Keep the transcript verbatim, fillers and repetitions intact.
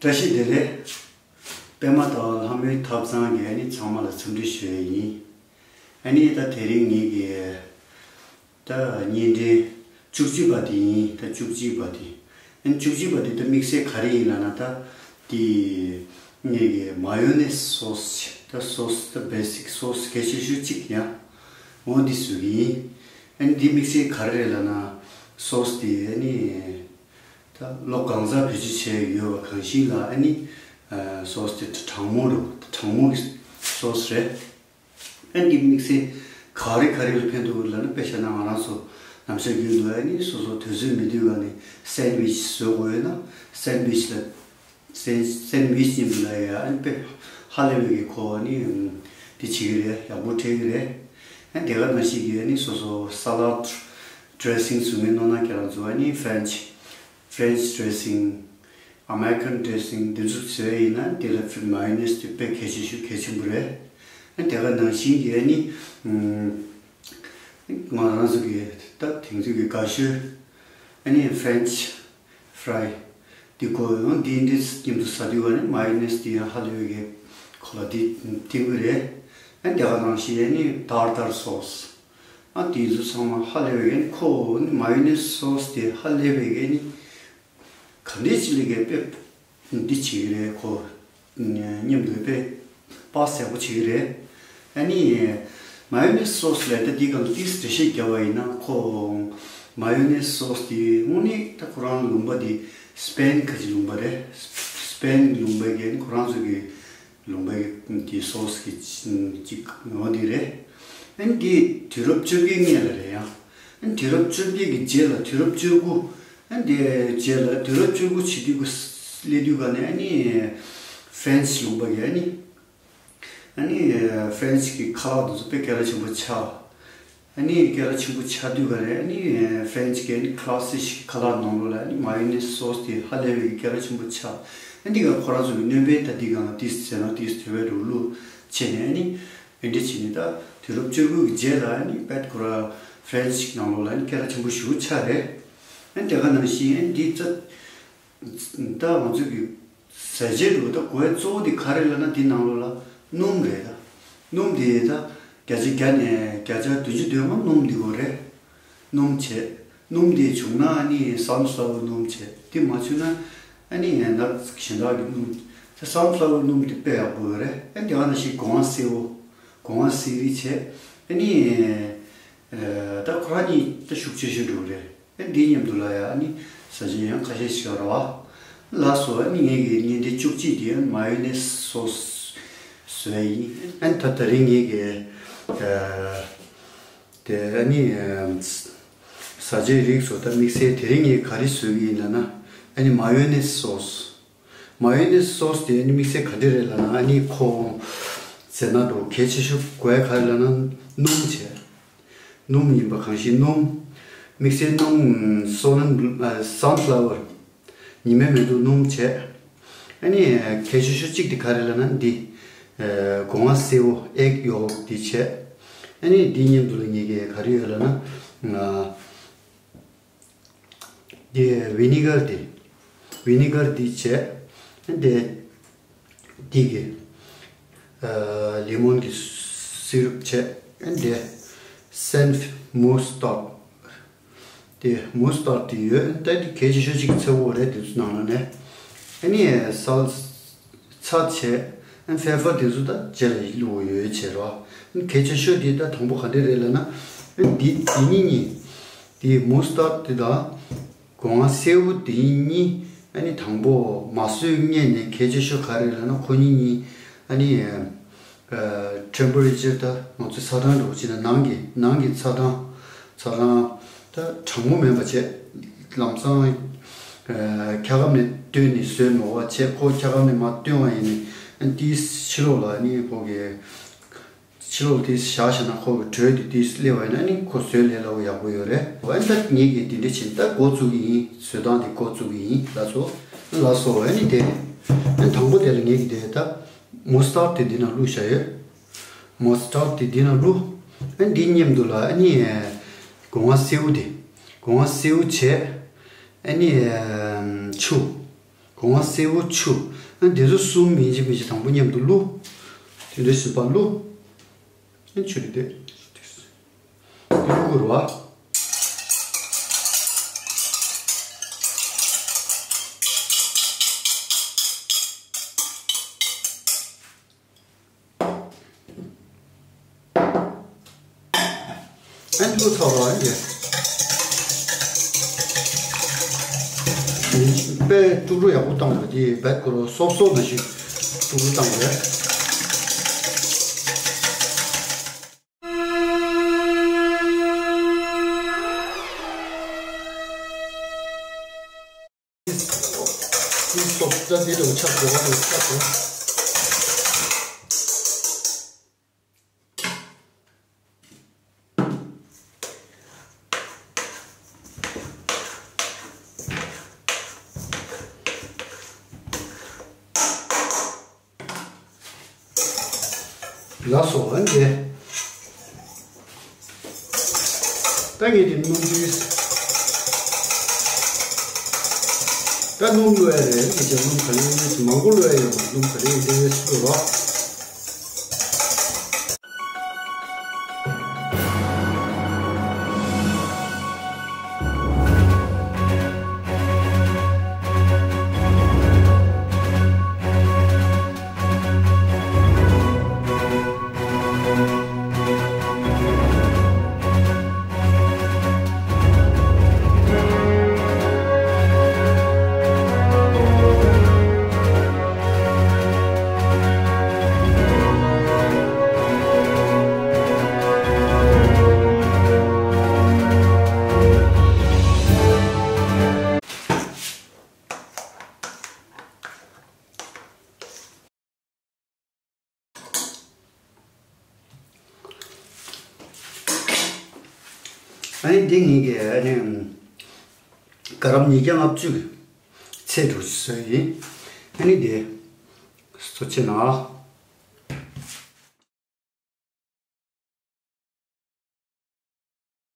བཀྲ་ཤིས་བདེ་ལེགས། པད་མ་ཟླ་བ་ལྷ་མོའི་ཐབ་ཚང་གི་ཨ་ནི་ཚང་མ་ལ་འཚམས་འདྲི་ཞུ་ཡས་ཡིན། ཨ་ནི་ད་དེ་རིང་ངེད་ཀྱི་ད་བརྙན་འཕྲིན་བཅུ་གཅིག་པ་དེ་ཡིན། ད་བཅུ་གཅིག་པ་དེ། ཨ་ནི་བཅུ་གཅིག་པ་དེ་ད་དམིགས་བསལ་ག་རེ་ཡིན་ལབ་ན། ད་དེ་ངེད་ཀྱི་མ་ཡོ་ནེ་སི་སོ་སི། ད་སོ་སི་ད་བེ་སིག་སོ་སི་གལ་ཆེ་ཤོས་གཅིག་ཡང་འོ་འདི་བཟོ་གི་ཡིན། ཨ་ནི་འདི་དམིགས་བསལ་ག་རེ་རེད་ལབ་ན། སོ་སི་དེ་ཨ་ནི་ད་ལོ་གང་ཟག་བེད་སྤྱོད་བྱས་ཡོད་པ་གང་ཞིག་ལ་ཨ་ནི་ཨ་སོ་སི་དེ་གྲང་མོ་རུ་གྲང་མོ་གི་སོ་སི་རེད། ཨ་ནི་དམིགས་བསལ་ག་རེ་ག་རེ་ལ་ཕན་ཐོགས་ལབ་ན། དཔེ་བཞག་ན་ང་རང་ཚོ་ནམ་ཞག་རྒྱུན་དུ་ཨ་ནི་སོ་སོ་དུས་ཚོད་མི་འདུག་ག་ནས་སན་ཝིཆ་བཟོ་དགོས་ཡོད་ན། སན་ཝིཆ་ལ་སན་སན་ཝིཆ་ཉིན་མོ་ལ་ཡ་ཨ་ནི་དཔེ་ཧ་ལས་པའི་གི་ཁོ་ཨ་ནི་དེ་བྱེད་ཀྱི་རེད། ཡག་པོ་འཕྲད་ཀྱི་རེད། ཨ་ནི་དེ་ག་ནང་བཞིན་གྱི་ཨ་ནི་སོ་སོ་ས་ལད་ཌི་རེ་སིང་བཟོ་མཁན་མནོ་ན། ཁྱེད་རང་ཚོ་ཨ་ནི་ཧྥ་རན་ཆི་French dressing, American dressing འདི་ཚོ་བཟོས་ཡིན་ན། དེ་ལ་མ་ཡོ་ནེ་སི་དེ་དཔེ་གལ་ཆེ་ཤོས་གལ་ཆེན་པོ་རེད། ཨ་ནི་དེ་ག་ནང་བཞིན་གྱི་ཨ་ནི་ང་རང་ཚོ་གི་ད་དེང་དུས་ཀྱི་དགའ་ཤོས་ཨ་ནི་French fry འདི་གོ་ཡོང་། འདི་འདི་མཉམ་དུ་ཟ་དུས་ཨ་ནི་མ་ཡོ་ནེ་སི་དེ་ཡང་ཧ་ལས་པའི་གི་ཁོ་ལ་འདི་བསྟེན་གྱི་རེད། ཨ་ནི་དེ་ག་ནང་བཞིན་ཨ་ནི་ཏར་ཏར་སོ་སི། ཨ་དེ་ཚོ་ཚང་མ་ཧ་ལས་པའི་གི་ཨ་ནི་ཁོ་ནི་མ་ཡོ་ནེ་སི་སོ་སི་དེ་ཧ་ལས་པའི་གི་ཨ་ནི་ག་འདྲས་ཅིག་ལས་ཀའི་དཔེ་འདི་བྱེད་ཀྱི་རེད། ཁོ་མཉམ་དུ་དཔེ་དཔག་ཚད་པོ་བྱེད་ཀྱི་རེད། ཨ་ནི་མ་ཡོ་ནེ་སི་སོ་སི་ལས་ད་འདི་གང་ཏིས་འགྲེལ་བཤད་བརྒྱབ་པ་ཡིན་ན། ཁོ་མ་ཡོ་ནེ་སི་སོ་སི་དེ་དངོས་གནས་ད་ཁོ་རང་ལུང་པ་འདི་སི་པེན་ཁ་ཅིག་ལུང་པ་རེད། སི་པེན་ལུང་པའི་གི་ཁོ་རང་ཚོ་གི་ལུང་པའི་གི་སོ་སི་གི་ཅིག་ངོ་འདི་རེད། ཨ་ནི་འདི་དུས་རབས་བཅོ་བརྒྱད་སྔས་ལ་རེད་ཡ། ཨ་ནི་དུས་རབས་བཅོ་བརྒྱད་ཀྱི་རྗེས་ལ་དུས་རབས་བཅུ་དགུ། ཨ་ནི་དེ་རྗེས་ལ་དུས་རབས་བཅུ་དགུ་བྱེད་དུས་ཀྱི་སླེབས་དུས་ག་ནས་ཨ་ནི་ཧྥ་རན་སི་ལུང་པ་གི་ཨ་ནི་ཨ་ནི་ཧྥ་རན་སི་གི་ཁ་ལག་དེ་ཚོ་དཔེ་སྐད་གྲགས་ཆེན་པོ་ཆགས། ཨ་ནི་སྐད་གྲགས་ཆེན་པོ་ཆགས་དུས་ག་ནས་ཨ་ནི་ཧྥ་རན་སི་གི་ཨ་ནི་ཁ་ལ་སི་ཁ་ལག་ནང་ལོགས་ལ་ཨ་ནི་མ་ཡོ་ནེ་སི་སོ་སི་དེ་ཧ་ལས་པའི་གི་སྐད་གྲགས་ཆེན་པོ་ཆགས། ཨ་ནི་འདི་ག་ཁོ་རང་ཚོ་གི་སྣོན་པའི་ད་འདི་གང་ལ་ཏིས་ཟེར་ན་ཏིས་དེ་བས་རུ་ལུ་བྱས་ནས་ཨ་ནི་འདི་འདྲ་བྱས་ནས་ད་དུས་རབས་བཅུ་དགུ་གི་རྗེས་ལ་ཨ་ནི་དཔེ་ཁོ་ར་ཧྥ་རན་སི་ནང་ལོགས་ལ་ཨ་ནི་སྐད་གྲགས་ཆེན་པོ་ཞེ་པོ་ཆགས་རེད། ཨ་ནི་དེ་ག་ནང་བཞིན་ཨ་ནི་འདི་ད་ད་ང་ཚོ་གི་ཟས་བཅད་འདུག་ད་གོ་ཡ་གཙོ་བོ་འདི་ག་རེ་ལབ་ན་འདི་ནང་ལོགས་ལ་སྣུམ་རེད། ད་སྣུམ་འདི་ད་བརྒྱ་ཆ་བརྒྱ་ནས་བརྒྱ་ཆ་བདུན་ཅུ་དོན་ལྔ་སྣུམ་འདི་གོ་རེད། སྣུམ་བྱས། སྣུམ་འདི་བྱུང་ན་ཨ་ནི་སན་ཕ་ལ་ཝར་སྣུམ་བྱས། འདི་མ་བྱུང་ན་ཨ་ནི་ཡན་ལག་གཞན་དག་གི་སྣུམ། ད་སན་ཕ་ལ་ཝར་སྣུམ་འདི་དཔེ་ཡག་པོ་ཡོད་རེད། ཨ་འདི་ག་ནང་བཞིན་སྒོ་ང་སེར་པོ། སྒོ་ང་སེར་རི་བྱས། ཨ་ནི་ད་ཁོ་རང་གཉིས་ད་ཤུགས་ཆེ་ཤོས་འགྲོ་གི་རེད། ཨ་འདི་མཉམ་དུ་ལ་ཡ་ཨ་ནི་ཟ་བྱེད་ཡང་ཁ་ཤས་ཤིག་ཡོད་རེད་བ། ལགས་སོ། ཨ་ནི་ངེད་ཀྱི་བརྙན་འཕྲིན་བཅུ་གཅིག་དེ་མ་ཡོ་ནེ་སི་སོ་སི་བཟོས་ཡིན། ཨ་ནི་ད་ད་རིང་ངེད་ཀྱི་ཨ་དེ་ཨ་ནི་ཨ་ཟ་བྱེད་རིགས་ཚོ་ད་དམིགས་བསལ་དེ་རིང་ངེད་ག་རེ་བཟོས་ཀྱི་ཡིན་ལབ་ན། ཨ་ནི་མ་ཡོ་ནེ་སི་སོ་སི། མ་ཡོ་ནེ་སི་སོ་སི་དེ་ཨ་ནི་དམིགས་བསལ་ག་འདྲ་རེད་ལབ་ན། ཨ་ནི་ཁོ་ཟེར་ན་འགྲོ་གལ་ཆེ་ཤོས་དགོས་ཡ་ག་རེ་ལབ་ན་སྣུམ་བྱས། སྣུམ་ཡིན་པ་གང་ཞིག་སྣུམ། དམིགས་བསལ་སྣུམ་སོ་ནན་ཨ་སན་ཕ་ལ་ཝར། ཉི་མའི་མེ་ཏོག་སྣུམ་བྱས། ཨ་ནི་གལ་ཆེ་ཤོས་གཅིག་དེ་ག་རེ་ལབ་ན་འདི་ཨ་སྒོ་ང་སེར་པོ་ཨེག་ཡོག་འདི་བྱས། ཨ་ནི་འདི་མཉམ་དུ་ལ་ངེད་ཀྱི་ག་རེ་ཡོད་ལབ་ན། ཨ་འདི་ཝི་ནི་གར་འདི། ཝི་ནི་གར་འདི་བྱས། ཨ་འདི་འདི་གི་ཨ་ལེ་མོན་གྱི་སི་རུབ་བྱས། ཨ་འདི་སན་མུ་སི་ཊར་ཌི། དེ་མུ་སི་ཊར་ཌི་དེ་ཡོད། ད་དེ་གལ་ཆེ་ཤོས་གཅིག་གི་ཚ་བོ་རེད། དེ་ཚོ་ནང་ལ་ནས་ཨ་ནི་ས་ལ་ཚ་བྱས། ཨ་ནི་ཕེ་པར་དེ་ཚོ་ད་རྗེས་ལ་བླུགས་ཡོད་བྱས་རོ། ཨ་ནི་གལ་ཆེ་ཤོས་དེ་ད་དང་པོ་ག་འདྲ་རེད་ལབ་ན། ཨ་ནི་དེ་དེ་གཉིས་གཉིས་དེ་མུ་སི་ཊར་ཌི་དེ་དང་སྒོ་ང་སེར་པོ་དེ་གཉིས་ཨ་ནི་དང་པོ་མ་བཟོས་སྔོན་ནས་གལ་ཆེ་ཤོས་ག་རེ་ལབ་ན། ཁོ་གཉིས་གཉིས་ཨ་ནི་ཨ་ཊེམ་པ་རེ་ཅར་ད་ང་ཚོའི་ཚ་གྲང་འདྲ་བོ་བྱས་ན་ནང་གི་ནང་གི་ཚ་གྲང་ཚ་གྲང་ད་གྲང་མོ་མེད་པ་བྱས། ལམ་སང་ཨ་འཁྱག་སྒམ་ནས་བཏོན་ནས་བཟོས་མེད་པ་བྱས། ཁོ་འཁྱག་སྒམ་ནས་མར་བཏོན་པ་ཡིན་ནའི་ཨ་ནི་དེའི་ཕྱི་ལོགས་ལ་ཨ་ནི་ཁོ་གི་ཕྱི་ལོགས་དེ་བཞག་བཞག་ན་ཁོ་གི་དྲོད་དེ་དེ་སླེབས་པ་ཡིན་ན་ཨ་ནི་ཁོ་བཟོས་ལས་སླ་པོ་ཡག་པོ་ཡོད་རེད། ཨ་ནི་ད་ངེད་ཀྱིས་དེ་འདྲ་བྱས་ད་འགོ་བཙུགས་ཀྱི་ཡིན། བཟོ་སྟངས་དེ་འགོ་བཙུགས་ཀྱི་ཡིན། ལགས་སོ། ལགས་སོ། ཨ་ནི་དེ་ཨ་ནི་དང་པོ་དེ་ལ་ངེད་ཀྱིས་དེ་ད་མུ་སི་ཊར་ཌི་དེ་འདི་ནང་བླུགས་བཞག་ཡོད། མུ་སི་ཊར་ཌི་དེ་འདི་ནང་བླུགས། ཨ་ནི་འདི་མཉམ་དུ་ལ་ཨ་ནི་སྒོ་ང་སེར་པོ་དེ་སྒོ་ང་སེར་པོ་བྱས། ཨ་ནི་ཆུ། སྒོ་ང་སེར་པོ་ཆུ། ཨ་དེ་ཚོ་གསུམ་མིན་གཅིག་མིན་གཅིག་དང་པོ་མཉམ་དུ་བླུགས། དེ་འདྲ་བཞིན་པ་བླུགས། ཨ་ཆུ་རེ་དེ། དེ་བླུགས་དགོས་རེད་བ། ཨན་ཐུ་ཚོ་རོ་ཡེ། དཔེ་དཀྲུག་དཀྲུག་ཡག་པོ་བཏང་བ་དེ་བད་ཁོ་རོ་སོབ་སོབ་ནང་བཞིན་དཀྲུག་དཀྲུག་བཏང་བ་རེད། ཏི་སོགས་ད་དེ་རུ་ཆགས་འགྲོ་བ་རུ་ཆགས་འགྲོ། ལགས་སོ་ཨ་འདི། ད་ངས་དེ་སྣུམ་དུས། ད་སྣུམ་བླུགས་ཡ་རེད་ངས་ཀྱང་སྣུམ་ག་ལེ་མང་པོ་བླུགས་ཡ་ཡོད་མ་སྣུམ་ག་ལེ་འདི་བླུགས་རོགས། ཨ་ནི་འདི་ངེད་ཀྱི་ཨ་ནི་དགའ་རབ་ཉིས་བརྒྱ་ལྔ་བཅུ་གི་ཚེས་དྲུག་ཅུ་བཟོས་ཡིན། ཨ་ནི་འདི་གཙོ་ཆེ་ན།